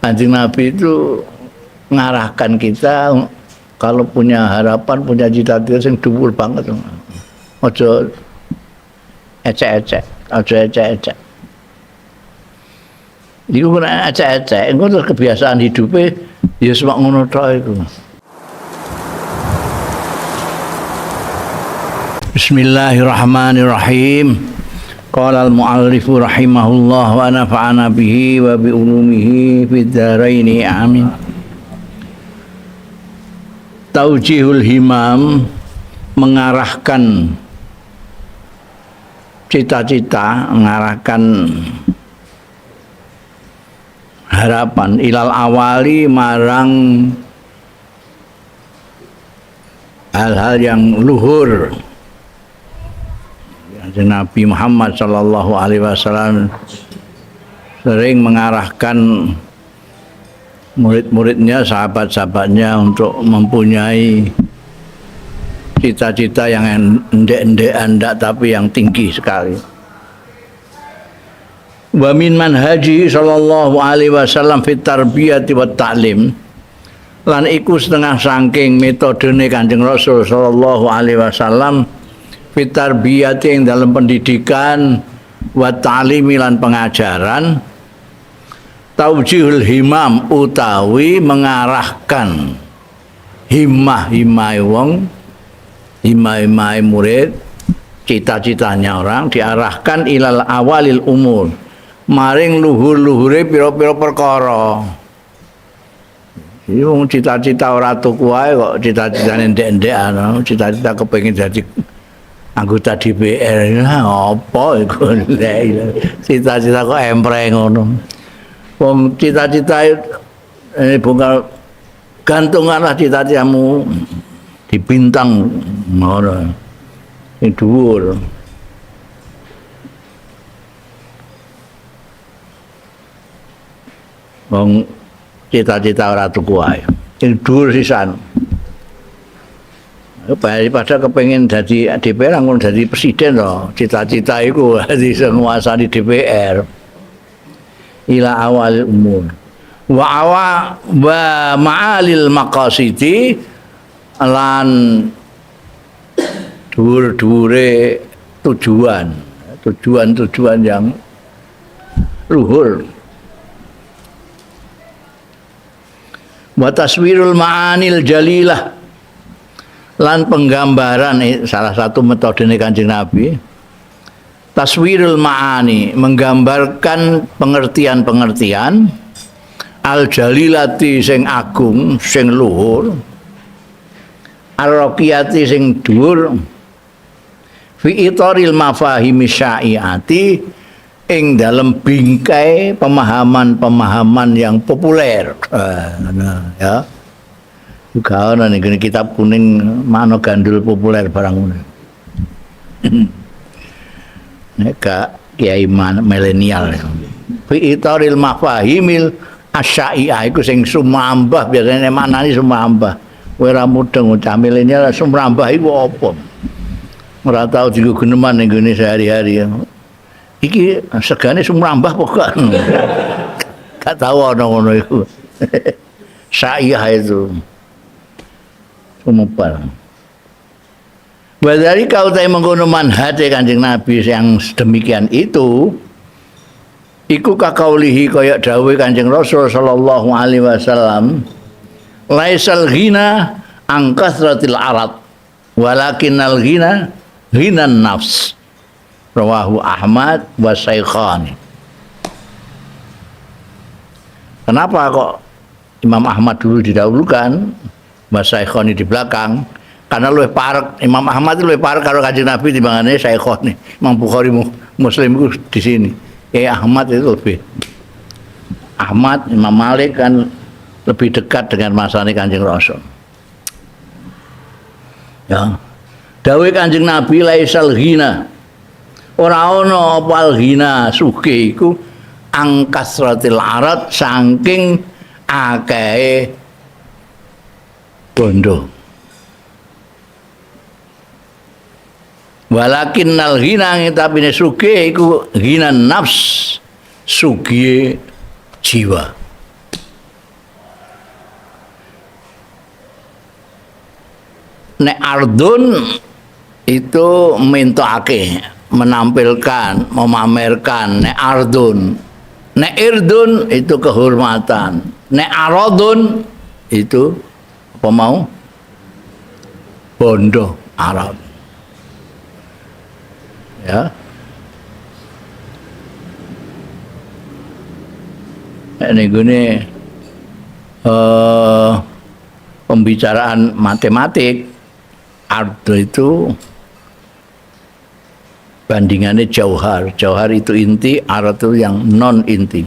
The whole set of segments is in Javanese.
Kanjeng Nabi itu ngarahkan kita kalau punya harapan, punya cita-cita sing dhuwur banget. Aja ecek-ecek, aja ecek-ecek. Iku nek ecek-ecek, engko terus kebiasaan hidupe ya semak ngono tok iku. Bismillahirrahmanirrahim. Qala al-muallifu rahimahullah wa nafa'ana bihi wa bi ulumihi fid dharaini amin. Taujihul himam, mengarahkan cita-cita, mengarahkan harapan ilal awali marang hal-hal yang luhur. Nabi Muhammad sallallahu alaihi wasallam sering mengarahkan murid-muridnya, sahabat-sahabatnya untuk mempunyai cita-cita yang endek-endekan ndak, tapi yang tinggi sekali. Wa min manhaji sallallahu alaihi wasallam fit tarbiyati wat ta'lim, lan iku setengah saking metodene Kanjeng Rasul sallallahu alaihi wasallam fit tarbiyati ing dalam pendidikan wa ta'limi lan pengajaran, taujihul himam utawi mengarahkan himmah-himmahe wong, himmah-himmahe murid, cita-citanya orang diarahkan ilal awalil umur, maring luhur-luhure pira-pira perkara. Iki wong cita-cita ora tuku wae kok cita-citane ndek-ndekan, cita-cita kepengin dadi anggota DPR, apa iku? Cita-cita kok empreh ngono. Wong cita-cita ini bongkar gantunganlah cita-citamu di bintang ngono. Sing dhuwur. Wong cita-cita ora tuku wae. Sing dhuwur sisan. Daripada kepengin dadi DPR ngono dadi presiden to. Cita-cita iku dadi iso nguasani DPR. Ila awal umur. Wa awa wa ma'alil maqasidi lan dhuwur-dhuwure tujuan, tujuan-tujuan yang luhur. Wa taswirul ma'anil jalilah lan penggambaran, salah satu metodene Kanjeng Nabi, taswirul ma'ani, menggambarkan pengertian-pengertian al jalilati sing agung, sing luhur, ar-raqiyati sing dhuwur, fi itaril mafahimi syai'ati ing dalem bingkai pemahaman-pemahaman yang populer. Nah, ya. Juga ana ning kitab kuning makna gandul populer barang ngono. Nek gak kiai milenial. Fi itaril mafahimil asyai'ah iku sing sumambah, biasane maknane sumambah. Kowe ora mudeng cah milenial sumambah iku apa? Ora tau dienggo geneman ning gone sehari-hari. Iki segane sumrambah apa gak? Gak tau ana ngono iku. Syaiyah itu. Sumebal. Wa dzalika utai mengkono manhaje Kanjeng Nabi yang sedemikian itu iku kakaulihi kaya dawuhe Kanjeng Rasul sallallahu alaihi wasallam, laisal ghina an kasratil arad walakinnal ghina ghinan nafs. Rawahu Ahmad wa Syaikhani. Kenapa kok Imam Ahmad dulu didahulukan, wa Syaikhani di belakang? Karena luwih parek Imam Ahmad itu luwih parek karo Kanjeng Nabi timbangane Syaikhani. Imam Bukhari Muslim itu di sini. Kiai Ahmad itu lebih Ahmad, Imam Malik kan lebih dekat dengan masane Kanjeng Rasul. Ya. Dawuhe Kanjeng Nabi laisal ghina. Ora ana apa al ghina sugih iku angkasratil arad saking akehe bondo. Walakinnal ghina ngitapine sugih iku ghina nafs, sugih jiwa. Nek ardun itu mintake, menampilkan, memamerkan. Nek ardun, nek irdun itu kehormatan. Nek aradun itu apa mau? Bondo Arab. Ya. Nek nggone pembicaraan matematik, ardo itu bandingannya jauhar. Jauhar itu inti, arad itu yang non inti.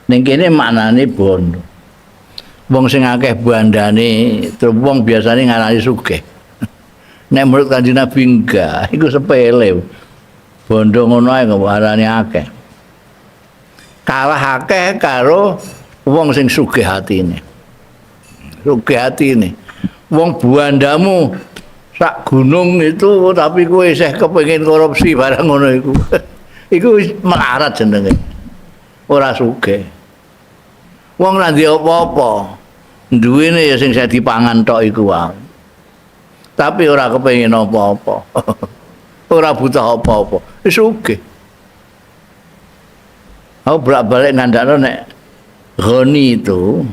Ning kene maknane bondo. Wong sing akeh bandane, terus wong biasane ngarani sugih. Nek menurut Kanjeng Nabi enggak, iku sepele. Bondo ngono ae kok arane akeh. Kalah akeh karo wong sing sugih hatine. Sugih hatine. Wong buandamu sak gunung itu tapi kowe isih kepengin korupsi barang ngono iku. Iku wis melarat jenenge. Ora sugih. Wong ra ndek apa-apa. Duwene ya sing dipangan tok iku wae. Tapi ora kepengin apa-apa. Ora butuh apa-apa. Wis sugih. Aku bolak-balik ngandakno nek ghani itu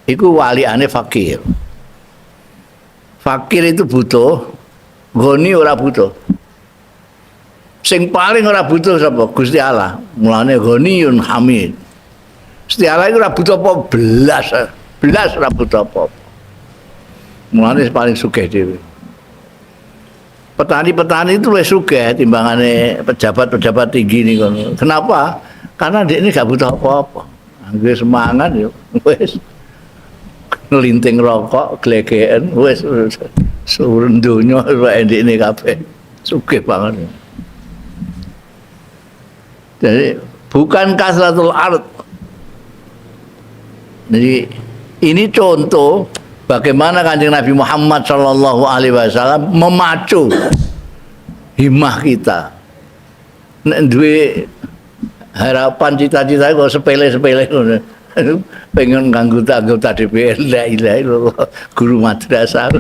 iku walikane fakir. Fakir itu butuh, ghani ora butuh. Sing paling ora butuh sapa? Gusti Allah. Mulane ghaniyun hamid. Gusti Allah iku ora butuh apa belas. Belas ora butuh apa-apa. Mulane paling sugih dhewe. Petani-petani itu luwih sugih timbangane pejabat-pejabat tinggi niku. Kenapa? Karena dia ini gak butuh apa-apa. Anggere semangat yo wis ngelinting rokok, glegeken, wis seluruh donya wae ndekne kabeh. Sugih banget. Jadi bukan kasratul ard. Jadi ini contoh bagaimana Kanjeng Nabi Muhammad Shallallahu Alaihi Wasallam memacu himmah kita. Nek duwe harapan cita-cita kok sepele-sepele ngono. Pengen anggota-anggota DPR, la ilaha illallah, guru madrasah.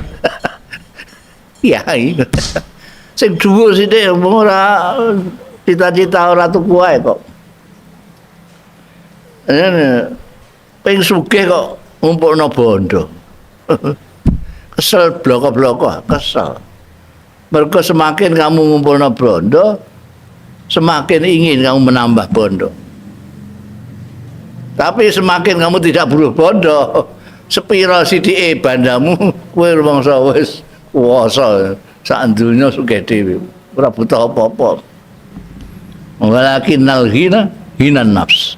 Ya iya. Sing dhuwur sithik ora cita-cita ora tuku ae kok. Ping sugih kok ngumpulno bondo. Kesel bloko-bloko, kesel. Mergo semakin kamu ngumpulno bondo, semakin ingin kamu menambah bondo. Tapi semakin kamu tidak buruh bondo, sepiro sithike bandamu, kowe rumangsa wis kuwasa sak donya sugih dhewe, ora butuh apa-apa. Walakinnal ghina ghinan nafs.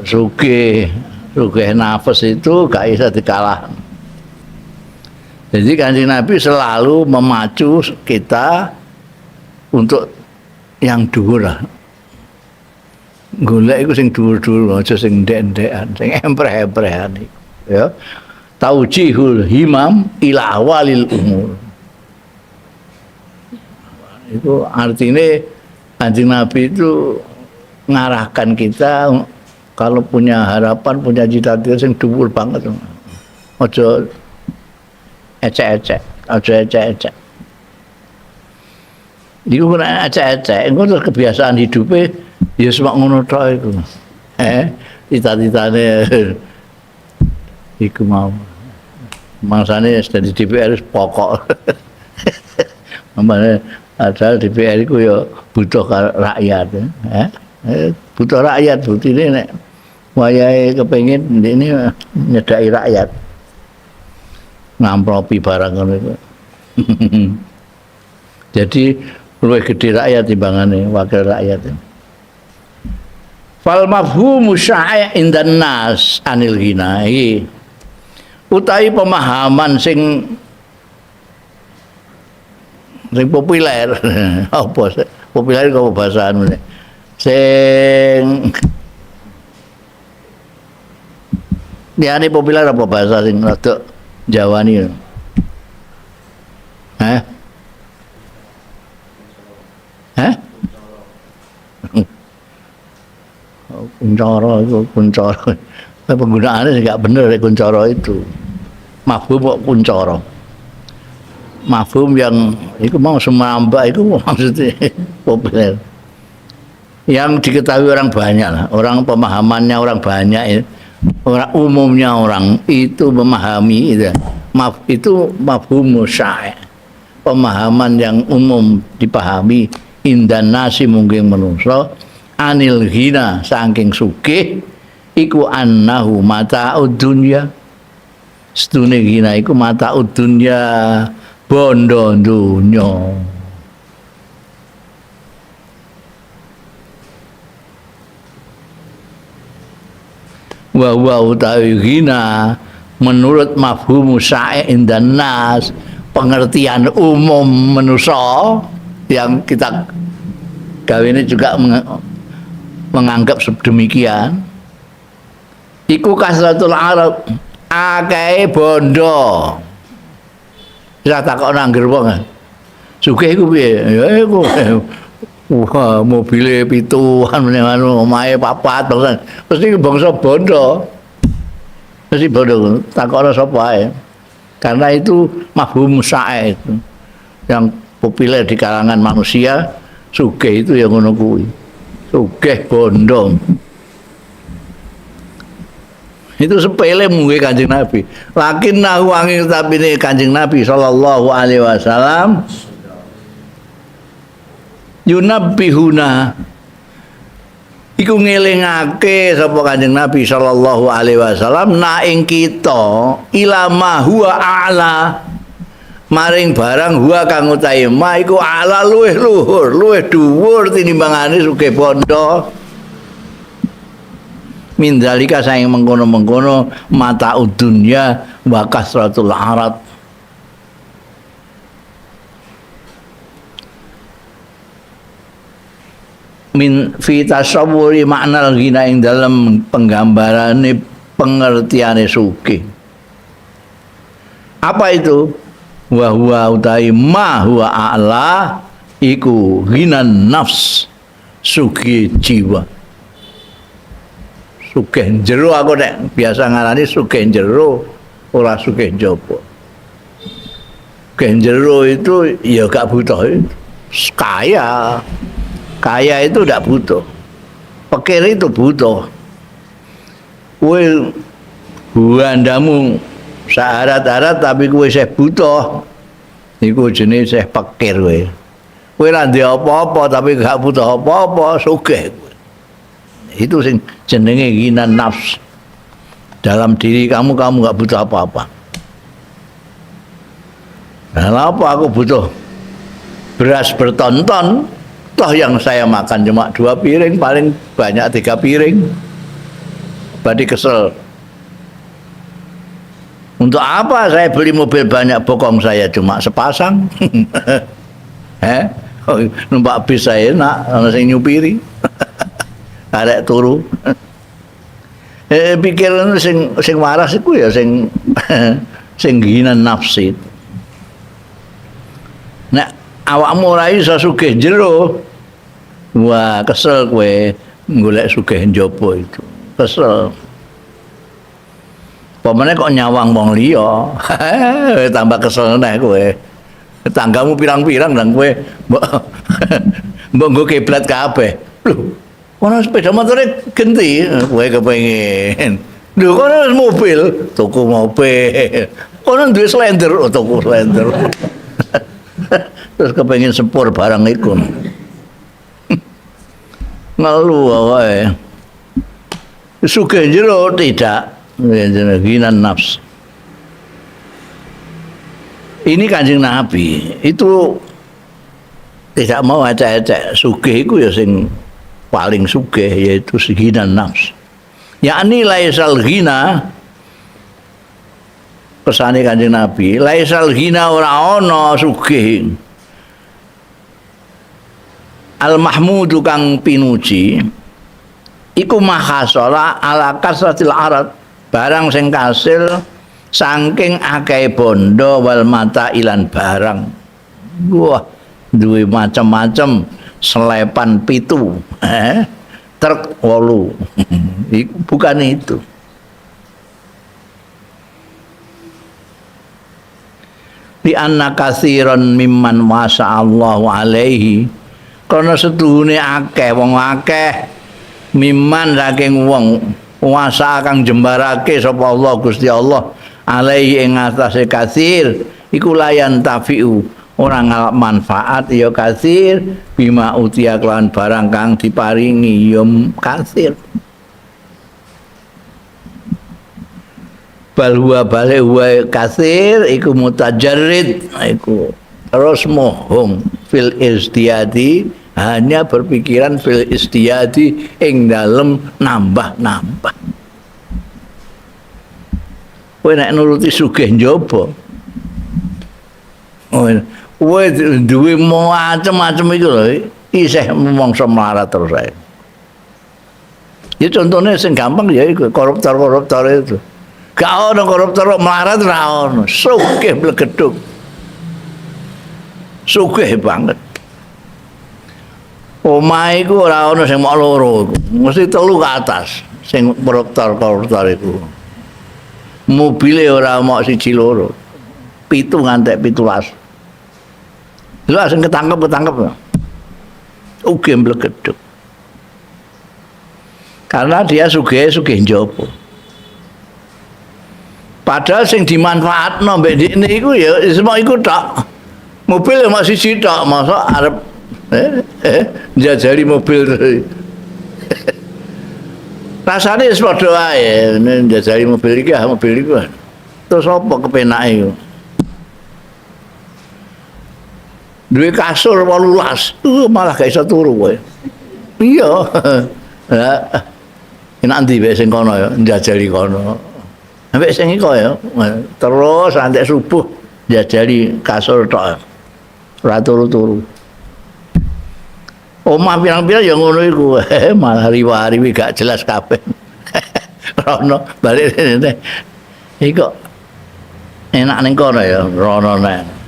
Sugih, sugih nafas itu gak bisa dikalah. Jadi Kanjeng Nabi selalu memacu kita untuk yang dhuwur lah. Golek iku sing dhuwur-dhuwur, aja sing ndek-ndekan, sing empreh-emprehan iku. Ya. Taujihul himam ila awalil umur. Itu artinya Kanjeng Nabi itu ngarahkan kita kalau punya harapan, punya cita-cita sing dhuwur banget. Aja ecek-ecek, aja ecek-ecek. Iku nek ecek-ecek, engko terus kebiasaan hidupe ya semak ngono tok iku. Cita-citane iku mau. Mangsane dadi DPR wis pokok. Mamane padahal DPR iku ya butuh rakyat, butuh rakyat buktine nek wayahe kepengin ndekne nyedaki rakyat. Ngamplopi barang ngono iku. Jadi luwih gedhe rakyat timbangane wakil rakyat. Fal mafhumu sya'i indan nas anil ghina. Iki utawi pemahaman sing populer. Apa sih? Populer kok bahasa anu sing liyane populer apa bahasa sing rada Jawani? Hah? Hah? Kuncara itu, kuncara. Penggunaannya nggak bener kuncara itu. Mafhum kok kuncara. Mafhum yang iku mau sumambah iku maksudnya populer. Yang diketahui orang banyak lah, orang pemahamannya orang banyak, orang umumnya orang itu memahami itu. Itu mafhum sya'i. Pemahaman yang umum dipahami indan nasi mungkin menungso anil ghina saking sugih iku annahu mata'ud dunya. Sedune ghina iku mata'ud dunya, bondo dunya. Wa huwa utawi ghina menurut mafhum sya'i indan nas, pengertian umum manusia yang kita gawe ini juga menganggap sedemikian. Iku kasratul arab, akeh bondo. Saya takok nang wong. Sugih iku piye? Ya iku. Wah, mobile 7, anu omahe 4, bangsa. Mesti bangsa bondo. Mesti bondo, takokno sapa ae. Karena itu mafhum sya'i itu yang populer di kalangan manusia, sugih itu yang ngono kuwi. Sugih bondo. Itu sepele mungkin Kanjeng Nabi. Lakin nahu angin tapi ini Kanjeng Nabi sallallahu alaihi wasallam yunabbihuna iku ngelingake sapa Kanjeng Nabi sallallahu alaihi wasallam na ing kita ila ma huwa a'la maring barang huwa kang utahe ma iku a'la luwih luhur luwih dhuwur tinimbangane sugih bondo. Mindalika saing mengkono-mengkono mata dunya wa kasratul arad. Min fi tasawwuri maknal ghina ing dalem penggambarane pengertiane sugih. Apa itu? Wa huwa utai ma huwa a'la iku ghinan nafs, sugih jiwa. Sugih jero, aku nek biasa ngarani sugih jero, ora sugih njaba. Sugih jero itu ya gak butuh, kaya. Kaya itu ndak butuh. Pikir itu butuh. Kowe buandamu saharat-harat tapi kowe isih butuh. Iku jenenge isih pikir kowe. Kowe ora ndek apa-apa tapi gak butuh apa-apa, sugih. Itu sing jenenge ghina nafs. Dalam diri kamu, kamu gak butuh apa-apa. Nah, apa aku butuh beras bertonton? Toh yang saya makan cuma 2 piring, paling banyak 3 piring. Berarti kesel. Untuk apa saya beli mobil banyak, bokong saya cuma sepasang. Oh, numpak bis saya enak, ana sing nyupiri. Arek turu. Pikiran sing waras iku ya sing sing ghina nafsi. Nek awakmu ora iso sugih jero, wah kesel kowe golek sugih njaba itu. Kesel. Pamane kok nyawang wong liya, tambah kesel neh kowe. Tanggamu pirang-pirang nang kowe mbok nggo kiblat kabeh. Lho, kono sepeda motore genti, kowe kepengin. Lho, kono mobil, tuku mobil. Kono duwe slender, oh, tuku slender. Terus kepengin sepur barang iku. Ngeluh wae. Sugih jero tidak, ghina nafs. Ini Kanjeng Nabi itu tidak mau ecek-ecek. Sugih iku ya sing paling sugih yaitu ghina nafs. Yakni laisal ghina, pesane Kanjeng Nabi, laisal ghina ora ana sugih. Al mahmudu kang pinuji iku mahasala ala kasratil arad, barang sing kasil saking akeh bondo wal mata ilan barang. Wah, duwe macem-macem, selepan 7, truk 8. Iku bukan itu. Bi anna katsiran mimman wasa Allahu alaihi karena setuhune akeh wong akeh mimman saking wong wasa kang jembarake sapa Allah Gusti Allah alaihi ing atase katsir iku layan tafiu ora ngalap manfaat ya katsir bima utia kelawan barang kang diparingi ya katsir. Bal huwa balik huwa katsir iku mutajarrid iku terus mohong fil istiyadi hanya berpikiran fil istiyadi ing dalem nambah-nambah. Kowe nek nuruti sugih njaba kowe duwe macem-macem iku lho isih mongso melarat terus ae. Ya contohnya sing gampang ya iku koruptor-koruptor itu. Gak ono koruptor melarat ra ono, sugih blegeduk. Sugih banget. Omahe iku ora ono sing mok loro iku, mesti telu ke atas sing koruptor-koruptor iku. Mobile ora mok siji loro. 7 ngantek 17. Lha sing ketangkep-ketangkep. Ugi mblegeduk. Karena dia sugih-sugih njaba. Padahal sing dimanfaatno mbek ndekne iku ya semua iku tok. Mobil ya mok siji tok, mosok arep njajali mobil. Rasane wis padha wae, njajali mobil iki, mobil iku. Terus apa kepenake iku? Duwe kasur 18, malah gak iso turu kowe. Iya. Lah enak ndi wek sing kono ya, njajali kono. Sampai sing iko ya, terus sampai subuh njajali kasur tok. Ora turu-turu. Omah pirang-pirang ya ngono iku, malah riwa-riwi gak jelas kabeh. Rono balik rene. Iki kok enak ning kono ya, rono nek.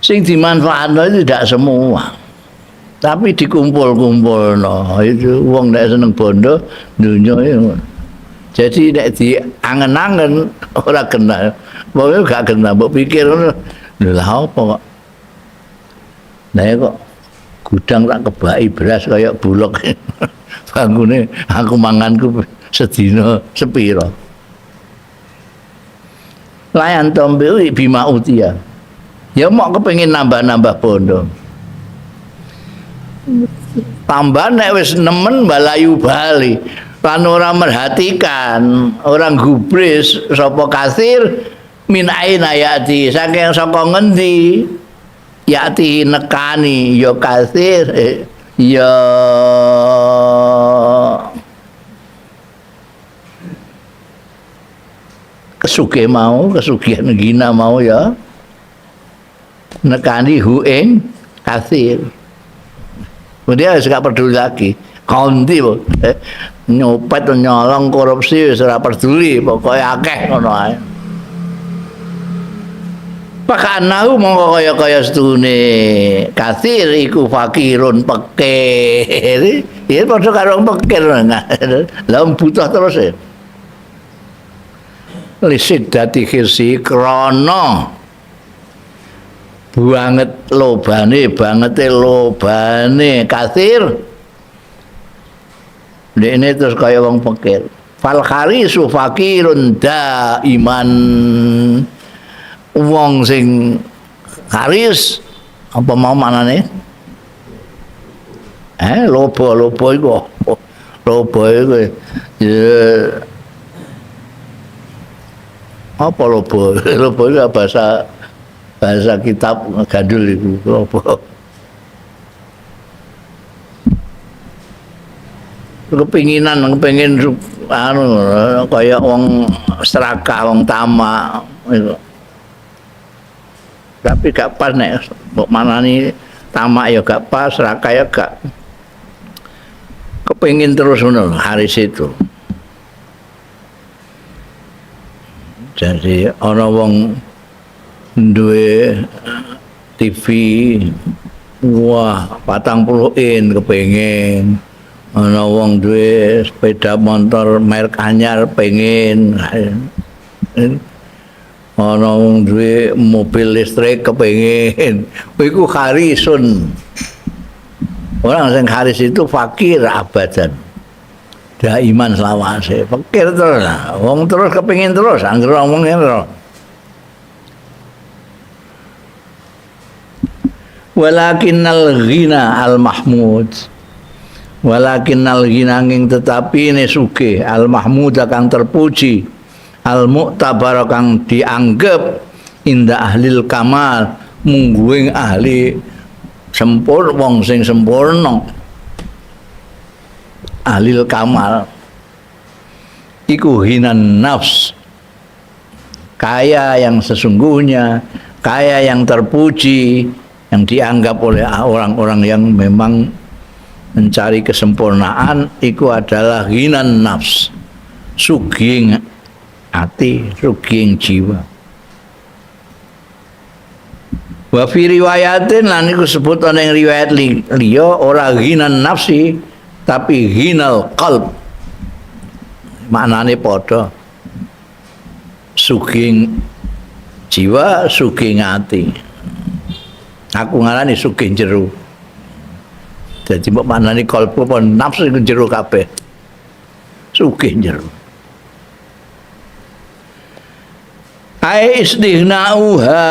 Sing dimanfaatno itu tidak semua. Tapi dikumpul-kumpulno. Itu wong nek seneng bondo dunya iku. Jadi nek diangen-angen ora kena. Wong gak kena, mbok pikir ngono. Lha lah apa kok? Lah kok gudang tak kebaki beras kaya bulog. Bangune aku manganku sedina sepira. Layan tombe bima utia. Ya mok kepengin nambah-nambah bondo. Tambah nek wis nemen balayu bali. Lan ora merhatikan, orang gubris sapa kasir min aina yati, saking saka ngendi yati nekani ya kasir ya kesuge mau, kesugihan gina mau ya nekani hu ing kasir. Dia wis gak peduli lagi. Konti nyopet, nyolong, korupsi wis ora peduli, pokoke akeh ngono ae. Pakanahu mongko kaya-kaya setuhune kasir iku fakirun pekir. Ya padha karo pekir. Lah butuh terus ya. Lisidati khirsi krana banget lobane, bangete lobane kasir. Ini terus kaya wong fakir. Fal kharisu fakirun daiman. Wong sing haris apa mau maknane? Lobo-lobo iku. Lobo iku ya apa lobo? Lobo iku bahasa kitab gandul iku lobo. Kepinginan, kepingin anu kaya wong serakah, wong tamak iku. Tapi gak pas nek mbok manani tamak ya gak pas, serakah ya gak. Kepingin terus ngono haris itu. Jadi ana wong duwe TV wah 40 in kepengin. Ana wong duwe sepeda motor merek anyar pengen. Ana wong duwe mobil listrik kepengin. Iku harisun. Orang sing haris itu fakir abadan. Daiman selawase, fakir terus lah. Wong terus kepengin terus, anggere ngomong ngene terus. Walakinnal ghina al mahmud. Walakinnal ghina nging tetapi ne sugih al mahmud kang terpuji, al muktabar kang dianggep inda ahlil kamal mungguing ahli sempur wong sing sempurna. Ahlil kamal iku hinan nafs, kaya yang sesungguhnya, kaya yang terpuji, yang dianggap oleh orang-orang yang memang mencari kesempurnaan iku adalah hinan nafs, sugih ati, sugih jiwa. Wa fi riwayatin lan iku sebut ana ing riwayat liya ora ghinan nafsi tapi ghinal qalb. Maknane padha. Sugih jiwa, sugih ati. Aku ngarani sugih jero. Dadi mbok maknani qalb apa nafsu iku jero kabeh. Sugih jero. Ai istighna'uha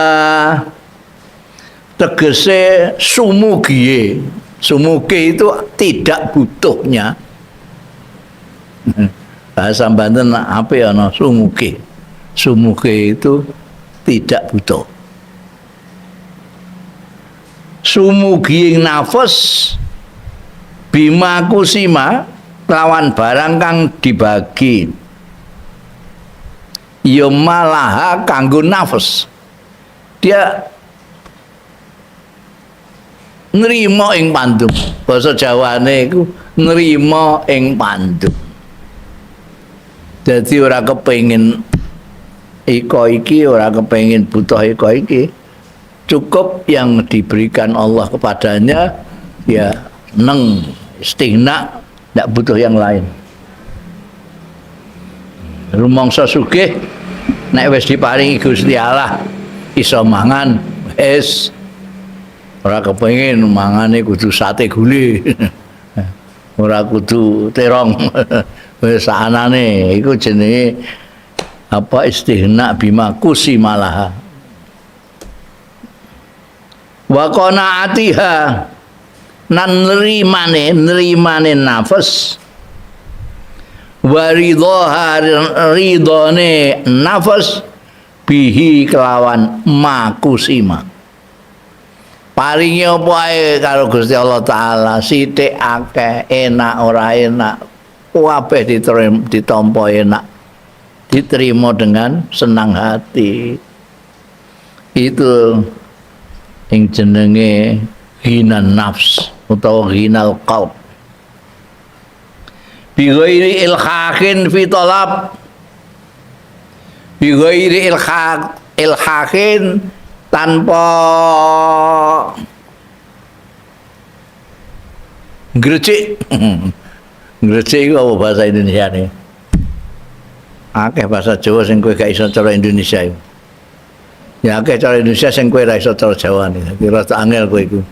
tegese sumugiye. Sumugi itu tidak butuhnya. Bahasa Banten apa ya no? Sumugi. Sumugi itu tidak butuh. Sumugi nafas bima kusima lawan barang kang dibagi. Ya malaha kanggo nafas. Dia nrimo ing pandum. Basa Jawane iku nrimo ing pandum. Dadi ora kepengin iko iki, ora kepengin butuh iko iki. Cukup yang diberikan Allah kepadanya, ya neng istighna, ndak butuh yang lain. Rumangsa sugih nek wis diparingi Gusti Allah iso mangan wis. Ora kepengin mangane kudu sate gule. Ora kudu terong. Wis saanane iku jenenge apa istighna bima kusimalaha. Wa qanaatiha nan nrimane nafas. Wa ridhaha ridhone nafas bihi kelawan makusima. Paringi apa ae karo Gusti Allah Taala, sithik akeh, enak ora enak, kabeh ditampa enak, diterima dengan senang hati. Itu yang jenenge ghinan nafs utawa ghinal qalb. Bi ghairi ilhahin fi talab, bi ghairi ilhahin tanpa ngrecik. Ngrecik iku apa bahasa Indonesia nih? Akeh bahasa Jawa sing kowe gak iso cara Indonesia iku. Ya akeh cara Indonesia sing kowe ora iso cara Jawa nih. Dadi rada angel kowe iku.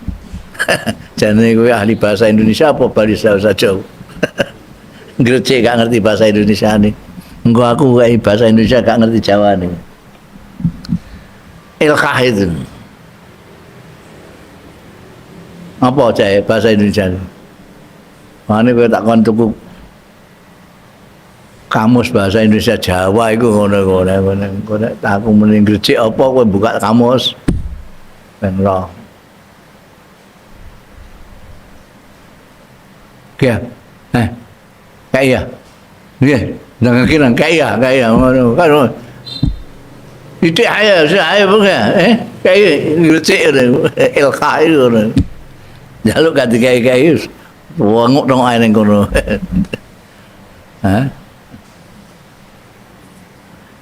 Jane kowe ahli bahasa Indonesia apa bahasa Jawa? Ngrecik gak ngerti bahasa Indonesia nih. Engko aku gak bahasa Indonesia gak ngerti Jawa nih. Ilkah itu apa cah bahasa Indonesia? Mane kowe tak kon tuku kamus bahasa Indonesia Jawa iku ngono-ngono ngono. Aku muni ngrecik apa kowe buka kamus ben roh. Ya. Kayak ya. Nggih, nang kira kayak ya ngono. Kan itu aja, saya bukan, kayak ngecek ilkah itu, jaluk ganti kayak wongok dong air yang kono, hah?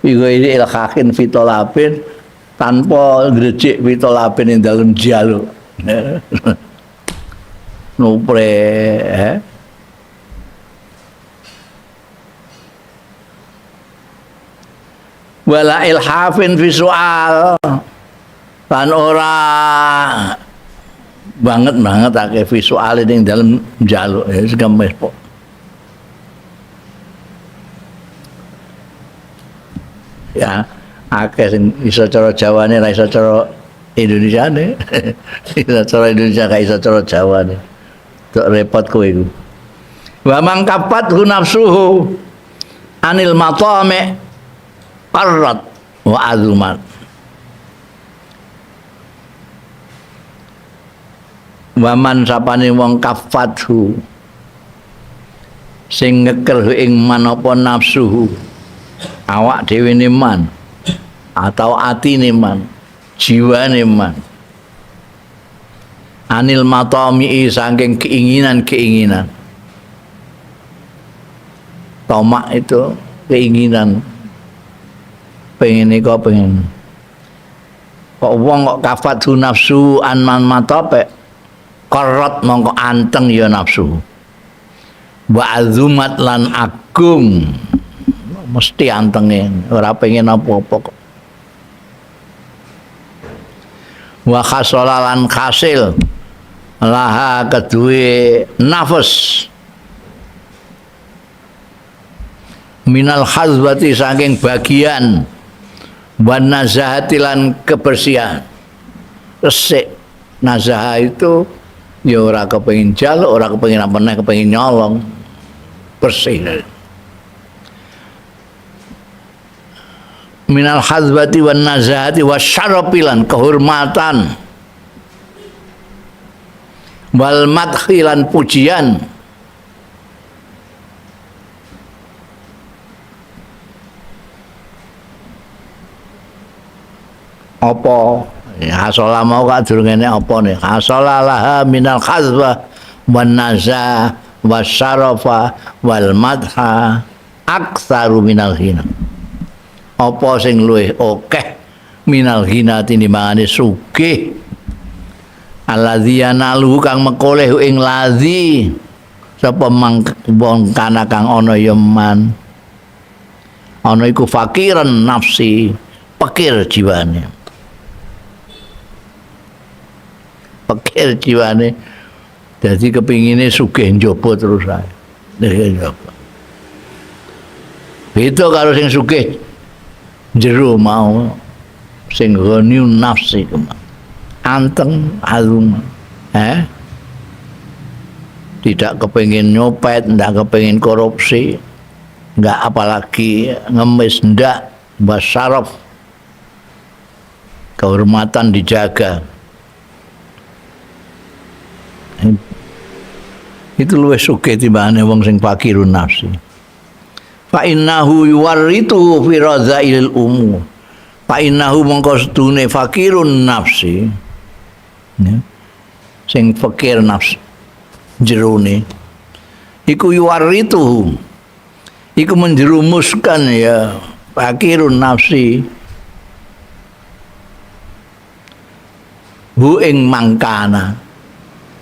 Iku ini ilkahin fitolapin tanpa ngecek fitolapin yang dalam jaluk, nupre, eh? Wala ilhafin fi soal lan ora banget-banget akeh fi soal ning dalem njaluk ya gemes kok. Ya akeh sing iso cara Jawane ra iso cara Indonesiane. Iso cara Indonesia gak iso cara Jawane. Tok repot kowe iku. Wa mangkapat hu nafsuhu anil matame qarrat wa azumat. Wa man sapane wong kafathu sing ngeker ing man apa nafsuhu awak dhewe ne man atau atine man, jiwane man, anil matami saking keinginan-keinginan. Tomak itu keinginan, pengen iku pengen kok wong kok kafatu nafsu an man matape korot mongko anteng ya nafsu wa azumat lan agung mesti antenge ora pengen apa-apa kok. Wa khasala lan khasil laha keduwe nafas minal khazwati saking bagian wan nazahati lan kebersihan. Resik nazaha itu ya ora kepengin jaluk, ora kepengin apa neh, kepengin nyolong, bersih. Minal khazwati wan nazahati wasyarafi lan kehormatan wal madhi lan pujian apa ya hasola mau kak durung enek apa nih hasola laha minal khazwa wan nazah wasyarafa wal madha aktsaru minal hina. Apa sing luwih akeh minal hina tinimbangane sugih alladzi yanalu kang mekoleh ing ladzi sapa wong kana kang ana ya man ana iku fakiran nafsi pikir jiwane, pikir jiwane dadi kepingine sugih njaba terus ae. Njaba beda karo sing sugih jero mau sing ghani nafsi anteng alum tidak kepengin nyopet, ndak kepengin korupsi, nggak apalagi ngemis, ndak, basaraf kehormatan dijaga. Itu luwih sugih timbangane wong sing fakirun nafsi. Fa innahu yuwarritu fi radzailil umur. Fa innahu mongko sedune fakirun nafsi. Ya. Sing fakir nafsi jerone iku yuwarritu iku menjerumuskan ya fakirun nafsi hu ing mangkana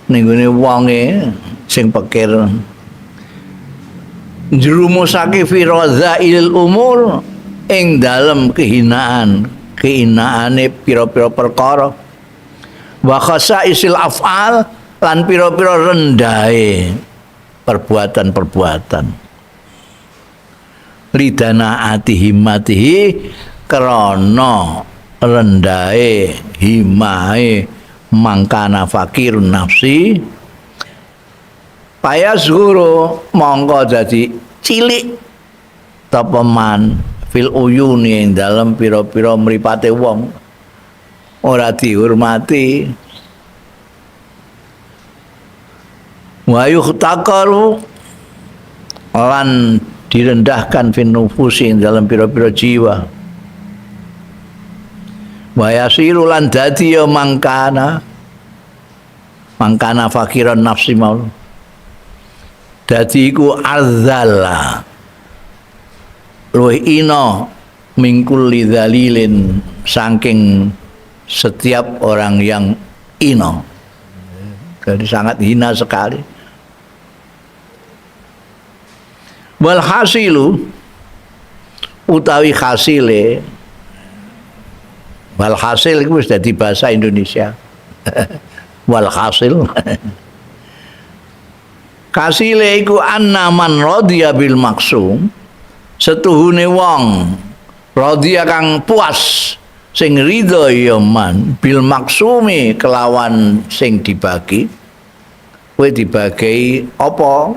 ning gone wonge sing fakir jerumusake fi radzail umur ing dalem kehinaan kehinaane pira-pira perkara wa khasaisil af'al lan pira-pira rendahe perbuatan-perbuatan ridana ati himmatihi krana rendahe himahe mangkana fakirun nafsi payasguru mongko dadi cilik tepeman fil uyuni ing dalem pira-pira mripate wong ora dihormati wa yuhtaqaru lan direndahkan fin nufusi ing dalem pira-pira jiwa wa yasiru lan dadi ya mangkana mangkana fakiran nafsi mau dadi iku azzala luwih ina mingkul lidzalilin saking setiap orang yang ina. Jadi sangat hina sekali. Wal hasilu utawi hasile Walhasil iku wis dadi bahasa Indonesia. Walhasil. Kasile iku anna man radiya bil maksum, setuhune wong radiya kang puas sing ridho ya man bil maksumi kelawan sing dibagi. Kowe dibagi apa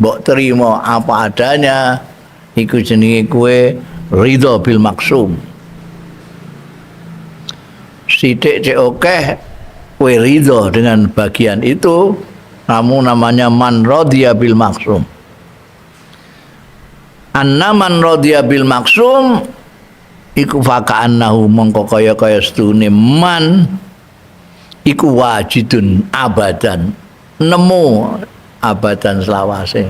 mbok terima apa adanya, iku jenenge kowe ridho bil maksum. Sithik cek akeh kowe ridho dengan bagian itu, kamu namanya man radiya bil maksum. Anna man radiya bil maksum iku faka'annahu mongko kaya-kaya setune man iku wajidun abadan, nemu abadan selawase.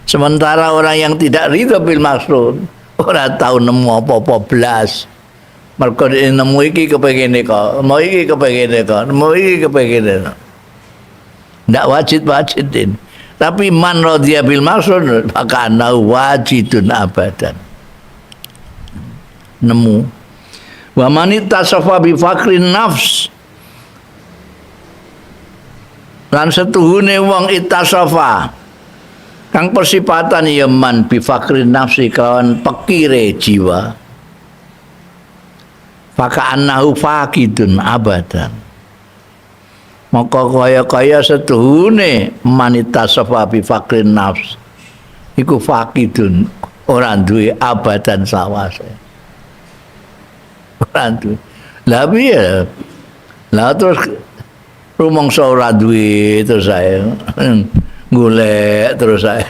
Sementara orang yang tidak ridho bil maksum ora tau nemu apa-apa blas. Mergo nemu iki kepengine kok, mau iki kepengine kok, nemu iki kepengine. Ndak wajid-wajidin. Tapi man radiya bil maksud maka wajidun abadan. Nemu. Wa man ittasafa bi faqrin nafs. Lan setuhune wong ittasafa kang persifatan ya man bi faqrin nafsi kelawan pekire jiwa. Faka annahu faqidun abadan. Maka kaya-kaya setuhune manitasafa bi faqrin nafs iku faqidun ora duwe abadan sawase. Ora duwe. Lah piye? Lah terus rumangsa ora duwe terus ae golek terus ae.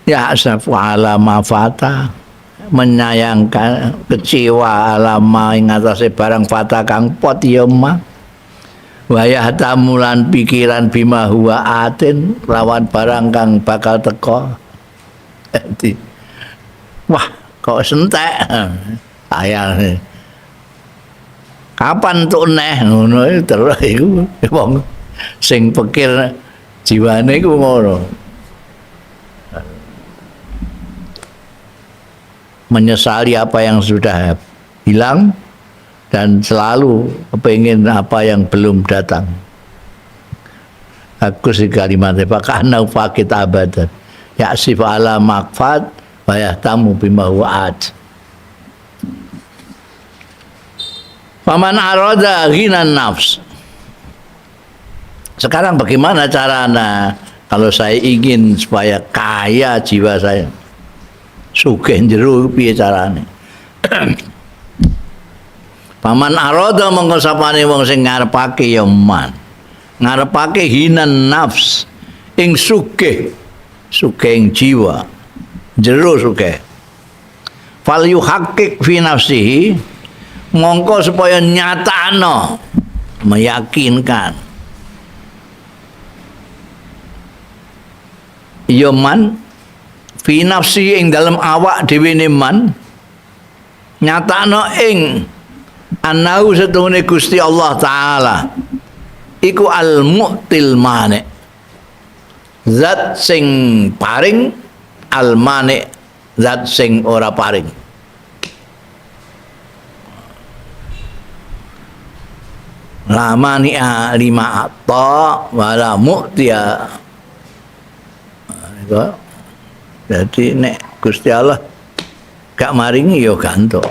Ya asafu ala ma fata, menyayangkan, kecewa alama ing atase barang fata kang pot ya ma. Wayah tamulan pikiran bima huwa atin lawan barang kang bakal teko. Dadi wah kok sentek ayah. Kapan tuk neh ngono terus iku wong sing pikir jiwane iku ngono. Menyesali apa yang sudah hilang dan selalu kepingin apa yang belum datang. Aku sih kalimatnya pakana fakit abadan ya'sif ala makfat wa yahtamu bima huwa at. Faman arada ghinan nafs. Sekarang bagaimana caranya kalau saya ingin supaya kaya jiwa saya? Sugih jero piye carane? Paman arada mongko sapane wong sing ngarepake ya man. Ngarepake hinan nafs ing sugih, sugih ing jiwa. Jero sugih. Fal yuhaqqiq fi nafsihi mongko supaya nyatakno, meyakinkan. Ya man fi nafsi ing dalem awak dhewe ne man nyatakno ing anau setuhune Gusti Allah taala iku al mu'til mani, zat sing paring, al mani zat sing ora paring. La mani'a lima atta wala mu'tiya. Jadi nek Gusti Allah gak maringi ya gak entuk.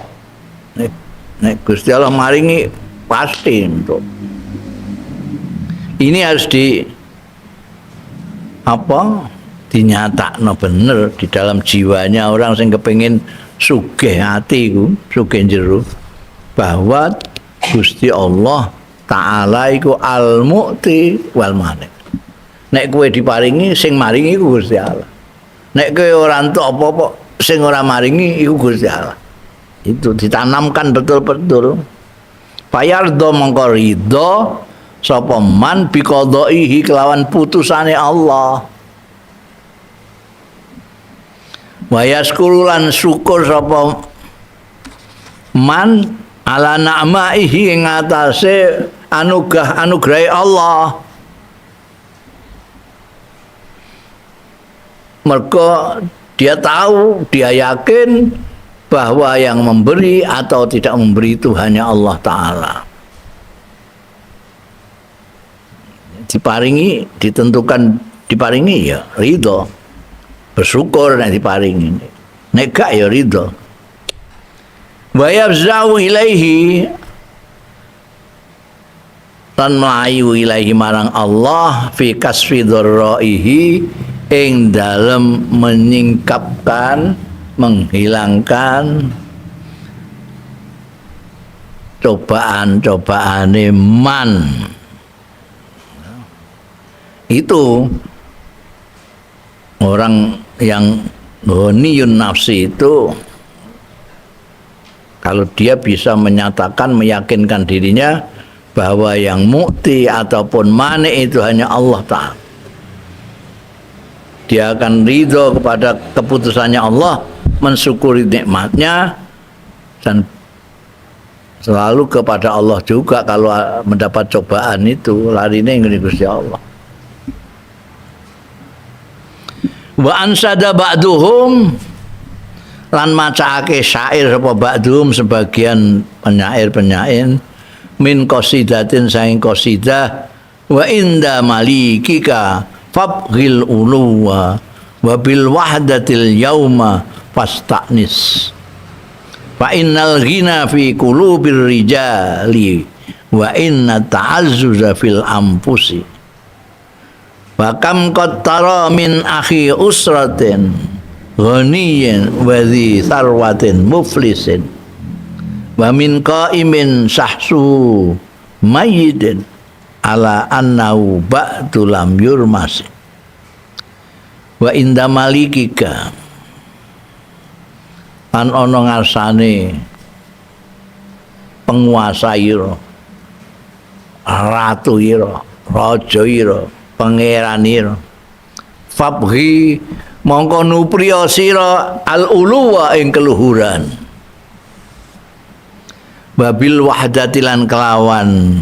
Nek Gusti Allah maringi pasti entuk. Ini harus di apa? Dinyatakno bener di dalam jiwanya orang sing kepengin sugih ati iku, sugih jero, bahwa Gusti Allah Ta'ala iku al-mu'ti wal mani. Nek kowe diparingi sing maringi iku Gusti Allah. Nek kowe ora entuk apa-apa sing ora maringi iku Gusti Allah. Itu ditanamkan betul-betul. Fayardo mongko ridho sapa man biqadaihi kelawan putusane Allah. Wa yaskuru lan syukur sapa man ala na'maihi ing atase anugerah anugrahe Allah. Mergo Dia tahu, dia yakin bahwa yang memberi atau tidak memberi itu hanya Allah Ta'ala. Diparingi, ditentukan diparingi ya ridho, bersyukur nek diparingi, nek gak ya ridho. Wa yafza'u ilaihi, lan mlayu ilaihi marang Allah fi kasfi dharraihi, ing dalem menyingkapkan, menghilangkan cobaan-cobaane man. Itu orang yang ghaniyun nafsi itu, kalau dia bisa menyatakan, meyakinkan dirinya bahwa yang mukti ataupun mani itu hanya Allah Ta'ala, dia akan ridho kepada keputusannya Allah, mensyukuri nikmatnya, dan selalu kepada Allah juga kalau mendapat cobaan itu, larine ngene Gusti Allah. Wa ansada ba'duhum, lan macaake syair sapa ba'duhum sebagian penyair-penyair, min qasidatin saing qasidah, wa inda malikika fabghil uluwa wa bil wahdatil yauma fasta'nis fa innal ghina fi qulubir rijali wa inna ta'azzuza fil anfusi wa kam qad tara min akhi usratin ghaniyyin wa dhi tharwatin muflisin wa min qa'imin sahsu mayyidin ala annahu ba'du lam yurmas wa inda malikika, lan ana ngarsane penguasa ira, ratu ira, raja ira, pangeran ira, fabghi mongko nupriya sira al uluwa ing keluhuran, babil wahdati lan kelawan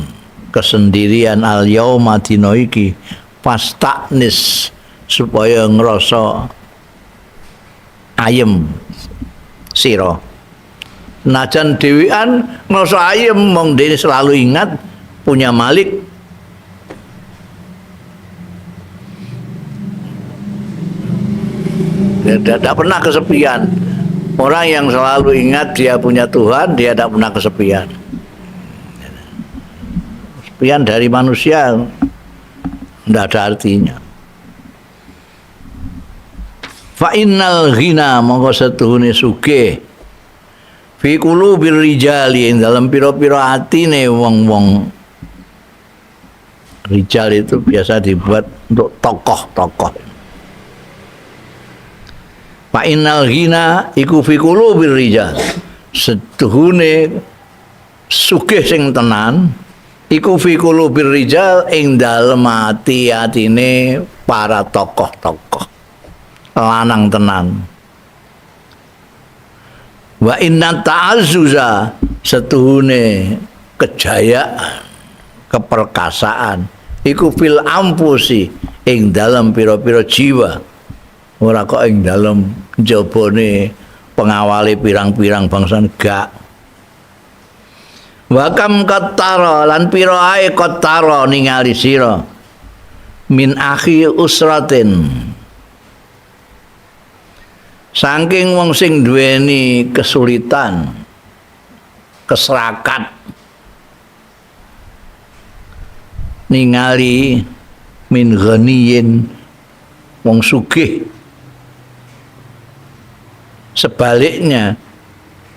kesendirian al yauma dina iki, fastaknis supaya ngrasa ayem sira. Najan dhewean ngrasa ayem, mong dene selalu ingat punya malik. Tidak pernah kesepian. Orang yang selalu ingat dia punya Tuhan, dia tidak pernah kesepian. Kesepian dari manusia tidak ada artinya. Fa innal ghina, mongko setuhune sugih, fi qulubir rijali, ing dalem pira-pira atine wong-wong. Rijal itu biasa dibuat untuk tokoh-tokoh. Fa innal ghina iku fi qulubir rijal, setuhune sugih sing tenan iku fi qulubir rijal, ing dalem ati-atine para tokoh-tokoh lanang tenan. Wa inna ta'azzuza, setuhune kejayaan, keperkasaan iku fil ampusi, ing dalem pira-pira jiwa, ora kok ing dalem njabane pengawale pirang-pirang bangsa, gak. Wa kam qattara, lan pira ae qattara ningali sira, min akhi usratin, saking wong sing duweni kesulitan, keserakat, ningali min ghaniyin, wong sugih. Sebaliknya,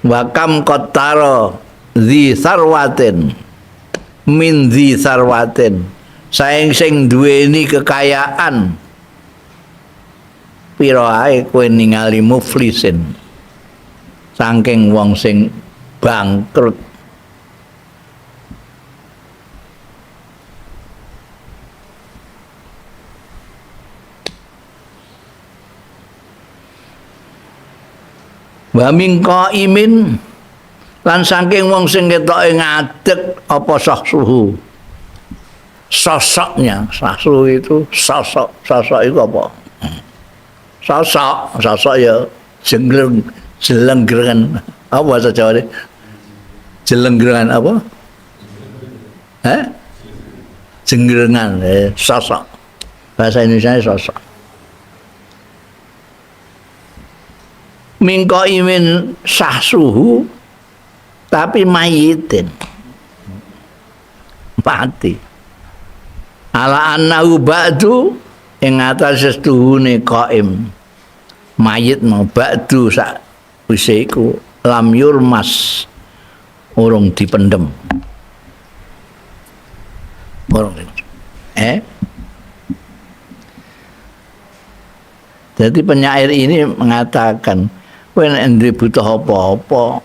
wa kam qattara dzi sarwatin min dzi sarwatin, saing sing duweni kekayaan, pira ae kowe ningali muflisin, saking wong sing bangkrut. Wa min qaimin, lan saking wong sing ketoke ngadeg apa sahsuhu, sosoknya, sahsu itu sosok, sosok itu apa? Sosok, sosok ya jengleng, jelenggerengan. Apa bahasa Jawa ini? Jelenggerengan apa? Hah? Jenggerengan, sosok. Bahasa Indonesia sosok. Mingko imin sahsuhu tapi mayitin. Mati. Ala annahu ba'du ing atase setuhune qaim. Mayit mau ba'du sak wise iku lam yurmas urung dipendem. Urung. Jadi penyair ini mengatakan kowe nek ndek butuh apa-apa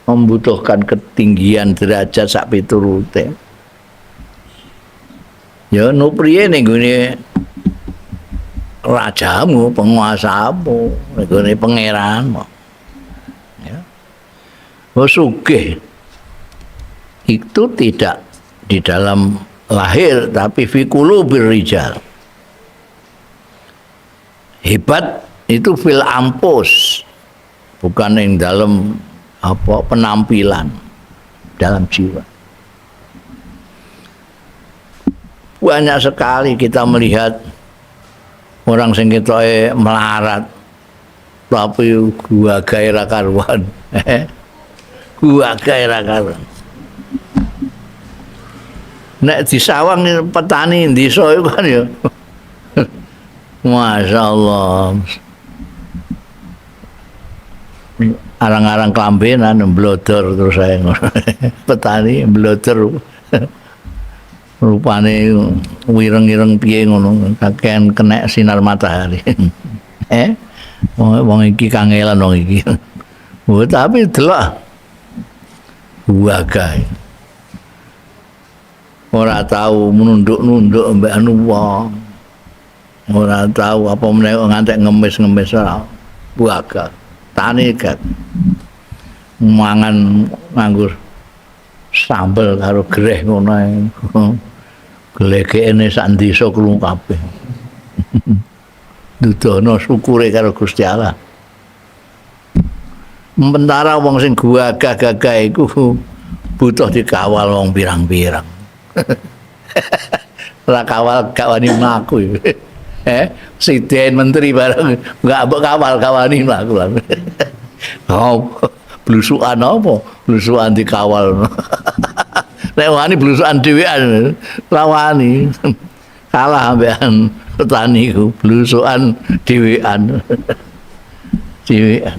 membutuhkan ketinggian derajat sak piturute. Ya nupriye ning gone rajamu, penguasamu, ning gone pangeranmu. Ya. Wes sugih itu tidak di dalam lahir tapi fi qulubir rijal. Hebat itu fil ampus, bukan yang dalam apa penampilan, dalam jiwa. Banyak sekali kita melihat orang sing ketoke melarat tapi gua gawe ra karuan. Gua gawe ra karuan. Nek disawang petani desa iku kan ya. Masya Allah. Arang-arang kelambenan blodor terus saya ngono. Petani blodor. Rupane wireng-ireng piye ngono, kakean kena sinar matahari. Wong iki kangelan wong iki. Oh, tapi delok wagae. Ora tau menunduk-nunduk mbek anu wong. Ora tau apa meneh ngantek ngemis-ngemis ora. Waga. Tani gak mangan nganggur sambel karo greh ngono ae. Glegekne sak desa krungu kabeh. Dudono syukure karo Gusti Allah. Mentara wong sing gagah-gagah iku butuh dikawal wong pirang-pirang. Ora kawal gak wani mlaku. Siden menteri bareng gak mbok kawal kawani mlaku. Oh, blusukan apa? Blusukan dikawal. Nek wani blusukan dhewean, ora wani. Kalah ambekan petani iku blusukan dhewean. Dhewean.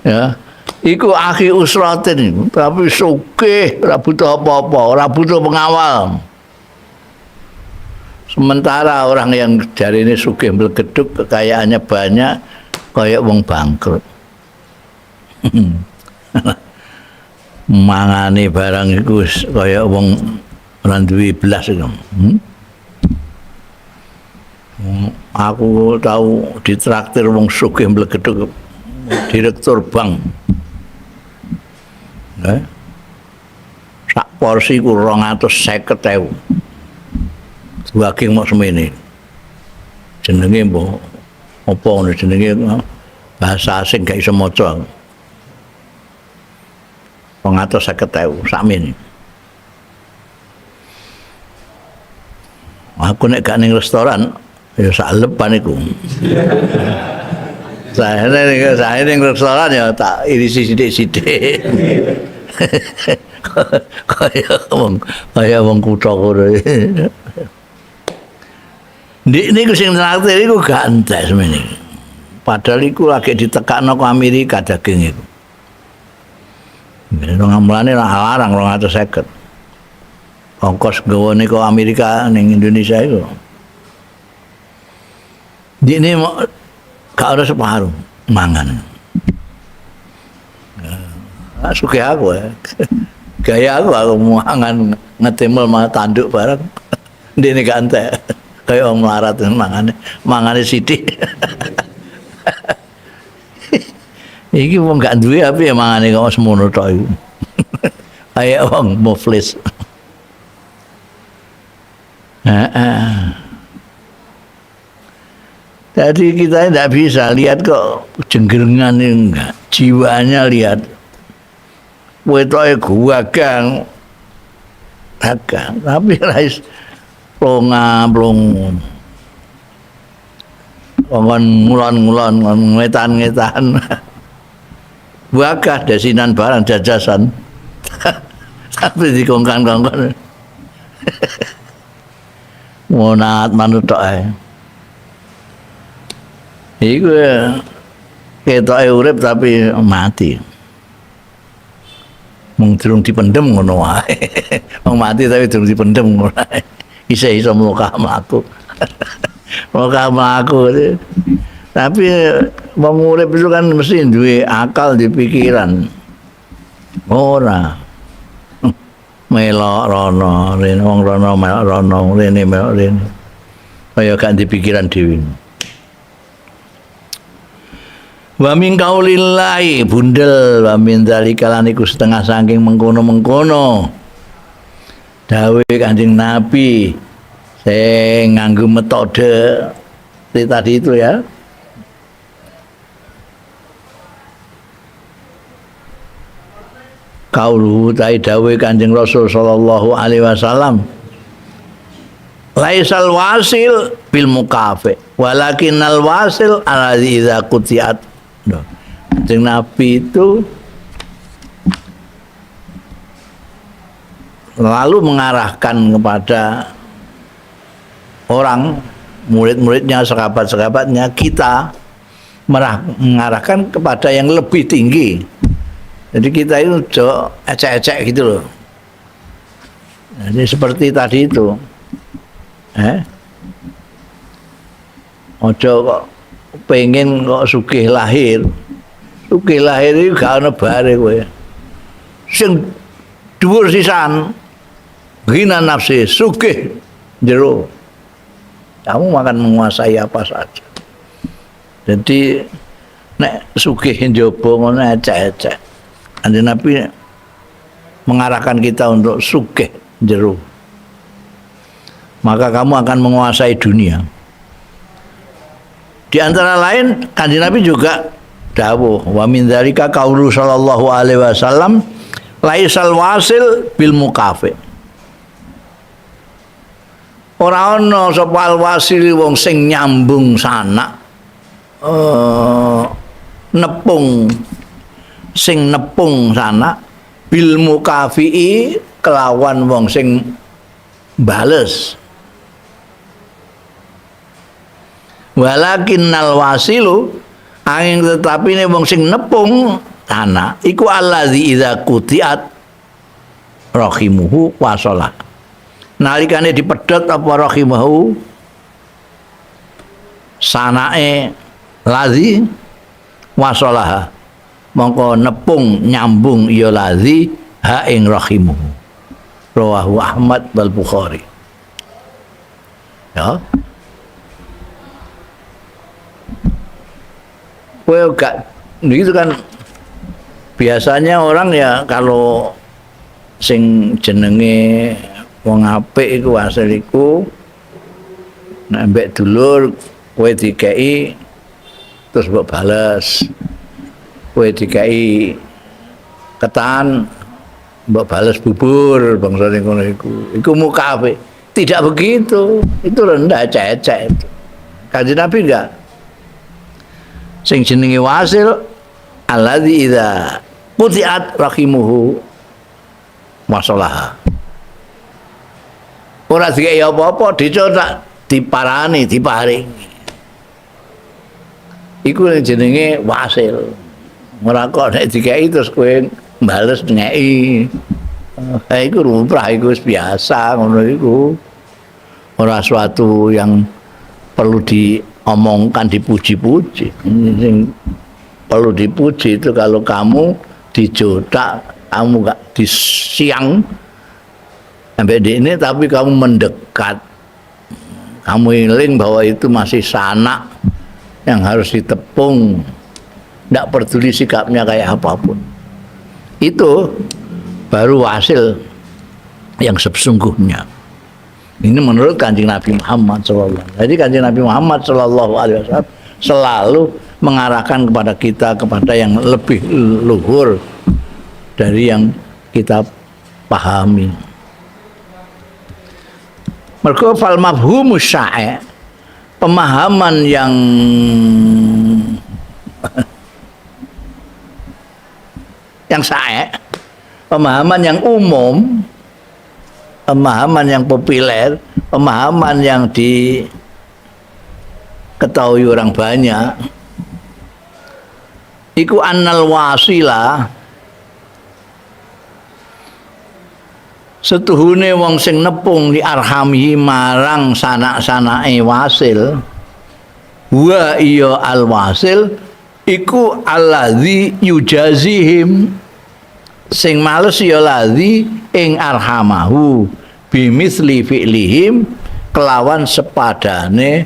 Ya. Iku akhi usratin iku, tapi sugih, ora butuh apa-apa, ora butuh pengawal. Sementara orang yang dari ini sugih mlegeduk, kekayaannya banyak, kayak wong bangkrut. Mangane barang iku kaya wong ora duwe blas iku. Aku tahu ditraktir wong sugih mlegeduk direktur bank. Sak porsi ku 250.000. Daging mok semene. Jenenge mbok apa ngono jenenge bahasa asing gak iso maca. 250.000 sakmene. Aku nek gak ning restoran ya sak lepan iku. Saya ning restoran ya tak irisi sithik-sithik. Kaya wong kutha kono. Ndik niku sing traktir iku gak entek semene. Padahal iku lagi ditekakno ke Amerika daging iku. Mulane larang 250. Ongkos gawane ke Amerika ning Indonesia iku. Ndikne gak ora separuh mangan. Nah, sugih aku ya. Gaya aku mangan ngetimel malah tanduk bareng. Ndikne gak entek. Kayak wong melarat mangane, mangane sithik. Iki wong gak duwe apa ya mangane kok semono tok iku. Kayak wong muflis. Heeh. Jadi kita tidak bisa lihat kok jenggerengan enggak. Jiwanya lihat. Wetoke guwagang. Dagang, tapi rais plonga-plongo. Wong ngulon-ngulon, ngetan-ngetan. Wakah desinan barang jajasan. Tapi dikongkan-kongkon. Monat manut tok ae. Iku ketoke urip tapi mati. Mung durung dipendem ngono wae. Wong mati tapi durung dipendem ngono wae. Isih iso mlokah mlaku. Mlokah mlaku. Tapi wong urip itu kan mesti duwe akal di pikiran. Ora. Melok rono, rene wong rono melok rono, rene melok rene. Kaya gak di pikiran dhewe. Wa min qaulillahi bundel wa min dzalika lan iku setengah saking mengkono-mengkono. Dawuh Kanjeng Nabi sing nganggo metode tadi itu ya. Kauluhu tai dawuh Kanjeng Rasul sallallahu alaihi wasallam. Laisal wasil bil mukafi walakinnal wasil alladzi idza qutiat. Kanjeng Nabi itu lalu mengarahkan kepada orang, murid-muridnya, sahabat-sahabatnya, kita mengarahkan kepada yang lebih tinggi. Jadi kita itu ecek-ecek gitu loh. Jadi seperti tadi itu. Ojo kok pengen kok sugih lahir. Sugih lahir iki gak ono bare kowe. Sing dhuwur sisan ghina nafsi, sugih jero. Kamu akan menguasai apa saja. Jadi nek sugih njaba ngono ecek-ecek. Kanjeng Nabi mengarahkan kita untuk sugih jero. Maka kamu akan menguasai dunia. Di antara lain Kanjeng Nabi juga dawuh wa min dzalika qaulu sallallahu alaihi wasallam laisal wasil bil mukafi. Ora ana sapa al wasil wong sing nyambung sanak nepung sing nepung sanak bil mukafi kelawan wong sing bales. Walakinnal wasilu angin tetapi ne wong sing nepung tanah iku allazi idza qutiat rahimuhu wasolah. Nalikane dipedhot apa rahimuhu sanake lazi wasolah mongko nepung nyambung ya lazi ha ing rahimuhu. Rawahu Ahmad wal Bukhari. Ya. Kowe gak gitu kan biasanya orang ya kalau sing jenenge wong apik iku hasil iku nek mbek dulur kowe dikeki terus mbok bales, kowe dikeki ketan mbok bales bubur bangsane ngono iku, iku muka apik. Tidak begitu, itu rendah cecek itu. Kanjeng Nabi enggak. Sing jenenge wasil alladzi idza qutiat rahimuhu masalah. Ora dikeki apa-apa, dicotak, diparani, diparingi. Iku jenenge wasil. Ora kok nek dikeki terus kowe bales ngeki. Iku lumrah, iku wis biasa ngono iku. Ora suatu yang perlu diomongkan, dipuji-puji. Sing perlu dipuji itu kalau kamu dijotak, kamu gak disiang sampai di ini, tapi kamu mendekat, kamu iling bahwa itu masih sanak yang harus ditepung, nggak peduli sikapnya kayak apapun. Itu baru hasil yang sesungguhnya. Ini menurut Kanjeng Nabi Muhammad sallallahu alaihi wasallam. Jadi Kanjeng Nabi Muhammad sallallahu alaihi wasallam selalu mengarahkan kepada kita kepada yang lebih luhur dari yang kita pahami. Mergo fal mafhumus sya'i, pemahaman yang sae, pemahaman yang umum, pemahaman yang populer, pemahaman yang diketahui orang banyak, iku annal wasilah, setuhune wong sing nepung li arhamihi marang sanak-sanake wasil, wa iya al wasil iku allazi yujazihim, sing males ya ladzi ing arhamahu bimisli fi'lihim, kelawan sepadane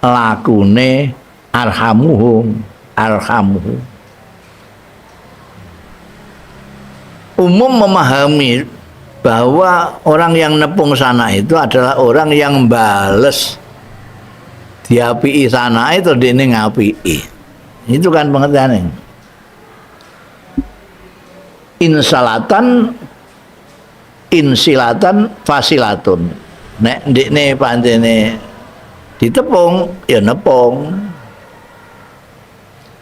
lakune arhamuhum, arhamuhu. Umum memahami bahwa orang yang nepung sana itu adalah orang yang bales diapii sana itu dene ngapii. Itu kan pengertiannya. Insalatan, insilatan, fasilatun. Nek ndekne pancene ditepung ya nepung.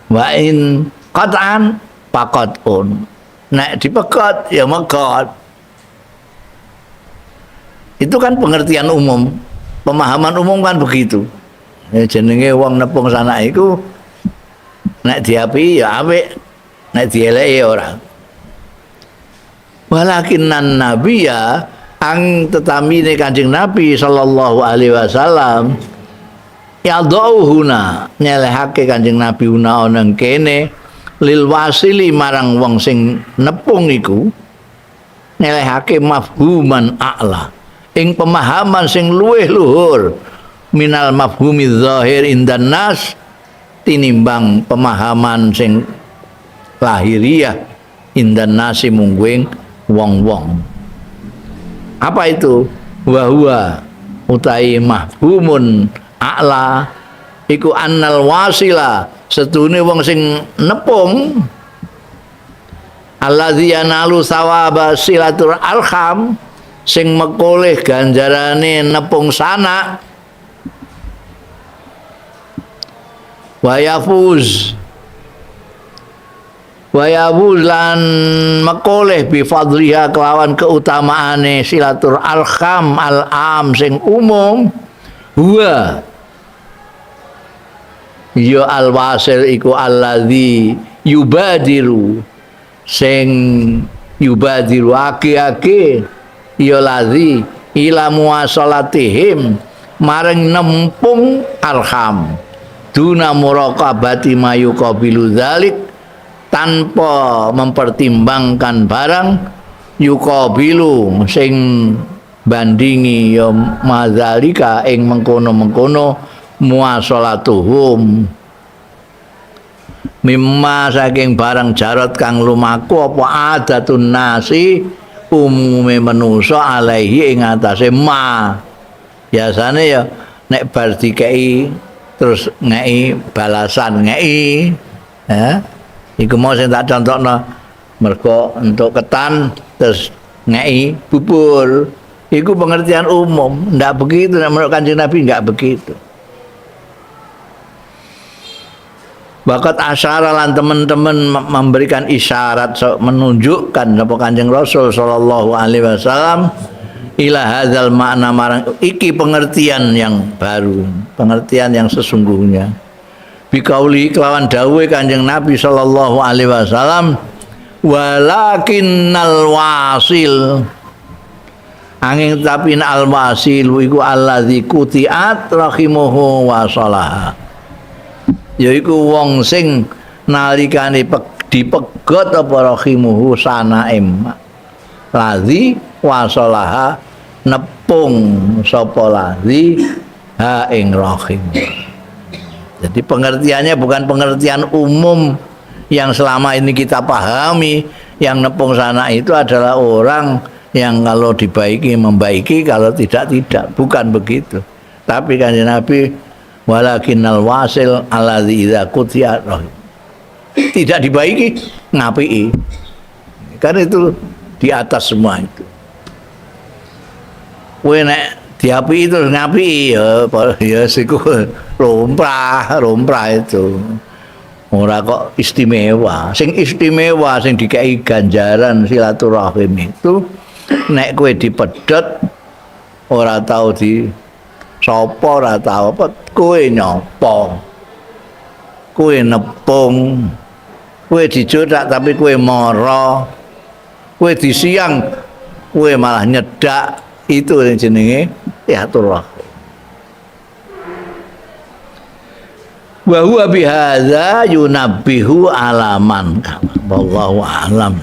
Wa in qat'an faqatun. Nek dipegot ya megot. Itu kan pengertian umum, pemahaman umum kan begitu. Ya, jenenge wong nepung sana iku nek diapiki ya apik, nek dieleki ya ora. Walakinnan nabiyya, ang tetamine Kanjeng Nabi sallallahu alaihi wasallam, yadhuna nyelehake Kanjeng Nabi una ana kene lil wasili marang wong sing nepung iku nyelehake mafhuman a'la, ing pemahaman sing luwih luhur minal mafhumi zahir indan nas, tinimbang pemahaman sing lahiriah indan nasi mungguing wong-wong. Apa itu? Wa huwa utai mafhumun a'la iku annal wasila, setune wong sing nepung, allazi yanalu sawaba silatul arham, sing mekoleh ganjarane nepung sanak, wa yafuz wa yafuz lan mekoleh bi fadliha kelawan keutamaane silatul arham al-am sing umum, huwa ya al-wasil iku allazi yubadiru, sing yubadiru ake-ake ya lazi ila muasalatihim maring nempung arham duna muraqabati ma yuqabilu dzalik, tanpa mempertimbangkan barang yuqabilu sing bandingi ya madzalika ing mengkono-mengkono muasalatuhum mimma saking barang jarot kang lumaku apa adatun nasi umume manusa alaihi ing atase ma. Biasane ya nek bar dikei terus ngei balasan ngei, ya iku mau sing tak contokno, mergo entuk ketan terus ngei bubur, iku pengertian umum. Ndak begitu nek menurut Kanjeng Nabi, nggak begitu. Bakat asyara lan teman-teman memberikan isyarat, menunjukkan sapa Kanjeng Rasul sallallahu alaihi wasallam ila hadzal makna marang iki pengertian yang baru, pengertian yang sesungguhnya. Bikauli kelawan dawuhe Kanjeng Nabi sallallahu alaihi wasallam, walakinnal wasil, angin tapi al wasil iku allazi kutiat rahimuhu wa salaha, yaiku wong sing nalikane dipegot apa rahimuhu sanaim ladzi wasalaha nepung sapa ladzi ha ing rahim. Jadi pengertiannya bukan pengertian umum yang selama ini kita pahami. Yang nepung sana itu adalah orang yang kalau dibaiki membaiki, kalau tidak tidak, bukan begitu. Tapi Kanjeng Nabi walakinnal wasil alladzi idza qutiya rahim. Tidak dibaiki, ngapiki. Karena itu di atas semua itu. Kowe nek diapiki terus ngapiki ya ya siku lumrah, lumrah itu. Ora kok istimewa. Sing istimewa sing dikei ganjaran silaturahim itu nek kowe dipedhot ora tau di sapa, ora tau apa, kowe nyapa, kowe nepung, kowe dijodak tapi kowe mara, kowe disiang kowe malah nyedak, itu yang jenenge silaturahim. Wa huwa bihadza yunabbihu alaman, wallahu a'lam.